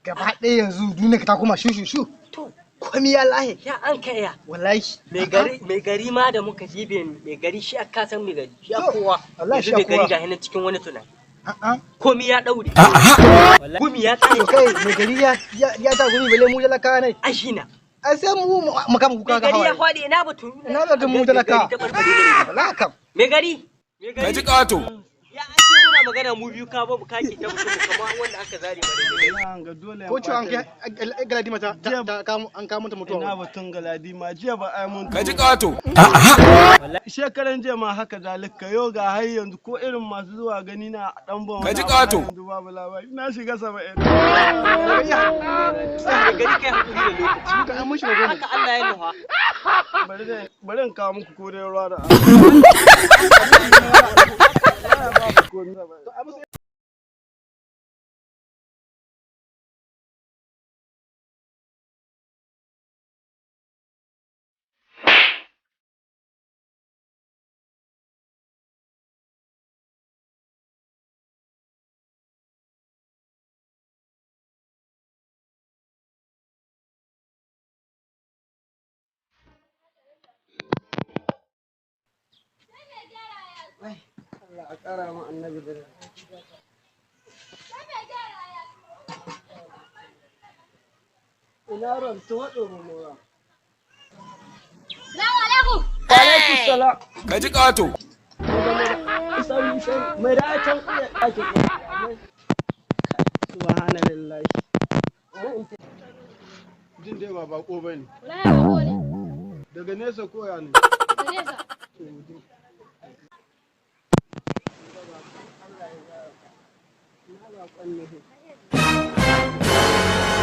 Gaba ɗaya yanzu duniya ta koma shu shu shu. To. Komi ya lahe. Ya an kai ya. Wallahi. Mai gari ma da muka jibe mai gari shi aka san mai gari. Shi To, kowa. wallahi Yanzu shi mai gari kowa. ga hinan cikin wani tunani. A'a. Komi ya daure. Gumi ya To tsare. kai mai gari ya ta gumi bale mu talaka ne. Ai shi na. Ai sai mu mu kama kuka Mai ga gari ya hawaye. faɗi ina batun. Ina batun mu talaka. Mai gari ta barbare ne. Wallahi kam. Mai gari. Mai Ka gari. ji ƙato. Ya an ce muna magana mu biyu ka ba mu kake ta mutum kamar wanda aka zare mana mai gari. Ina ga dole Ko cewa an ɓata kai Galadima ta an kawo mata ina mutuwa. batun Galadima jiya ba ai mun Ka ji ƙato. Shekaran jiya ma haka zalika, yau ga har yanzu ko irin masu zuwa gani na dan ban Ka ji wani abu, har ƙato. yanzu babu labari, na shiga 70. Mai gari, kai hakuri da lokaci. Muka an mun shiga goma. Haka Allah ya nufa. Bari dai, bari in kawo muku ko dai ruwa da Allah a ƙara ma annabi da ina ran ta waɗo mu mora. Salamu alaikum. Alaikum salam. Ka ji ƙato. Sauri sauri mai da can kuya ɗakin. Subhanallahi. Jin dai ba bako bane. Wallahi bako ne. Daga nesa koya ne. Da nesa.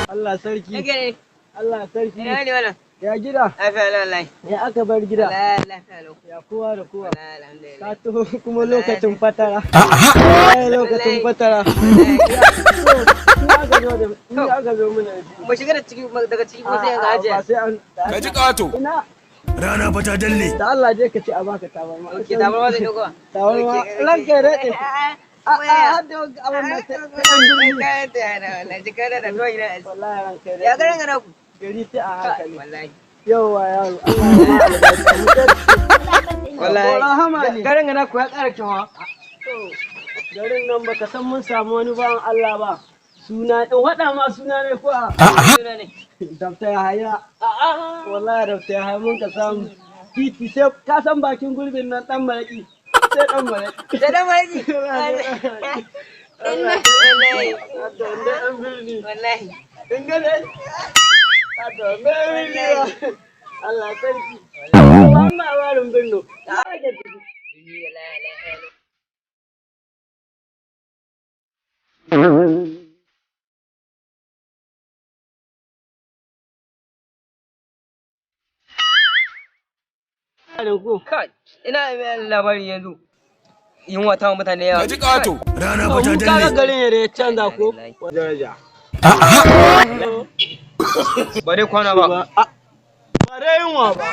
Allah sarki. Gare. Allah sarki. Ina ne wannan? Ya gida? Lafiya lau wallahi. Ya aka bar gida? Lafiya lau. Ya kowa da kowa? Wallahi alhamdulillah. Ka taho kuma lokacin fatara. Ai lokacin fatara. Ni aka zo da ni aka zo mana da shi. Mu shiga da ciki daga ciki ko sai ga A'a, hajiya. ba sai an Ka ji ƙato. Ina Rana fa ta dalle. da Allah je ka ce a baka tabarma. Okay, tabarma zai dauko. Tabarma. Ranka ya daɗe. A a har da wanga abin da ta ɗan birni. Wallahi ranka ya daɗe. Ya garin gana ku. Gari sai a hankali. Wallahi. Yauwa yaro. Allah ya ma albarka. Wallahi. Rahama ne. Garin gana ku ya ƙara kyau. Garin nan baka san mun samu wani bawan Allah ba. Suna in waɗa ma suna ne ko a Suna ne. Dr. Yahaya. Wallahi Dr. Yahaya mun ka samu. Titi sai ka san bakin gurbin nan dan maraki. Sai dan maraki. Da dan maraki. Wallahi. Da dan birni. Wallahi. In ga dai. Da birni. Allah sarki. Wannan labarin birni. Ya ke ciki. Ku. Kai, ina labari yanzu. Yunwa ta mutane yawa. Ka ji ƙato. Rana fa ta Mu kaga dalle. garin yadda ya canza ko? Daraja. Ba dai kwana ba. Ba dai yunwa ba.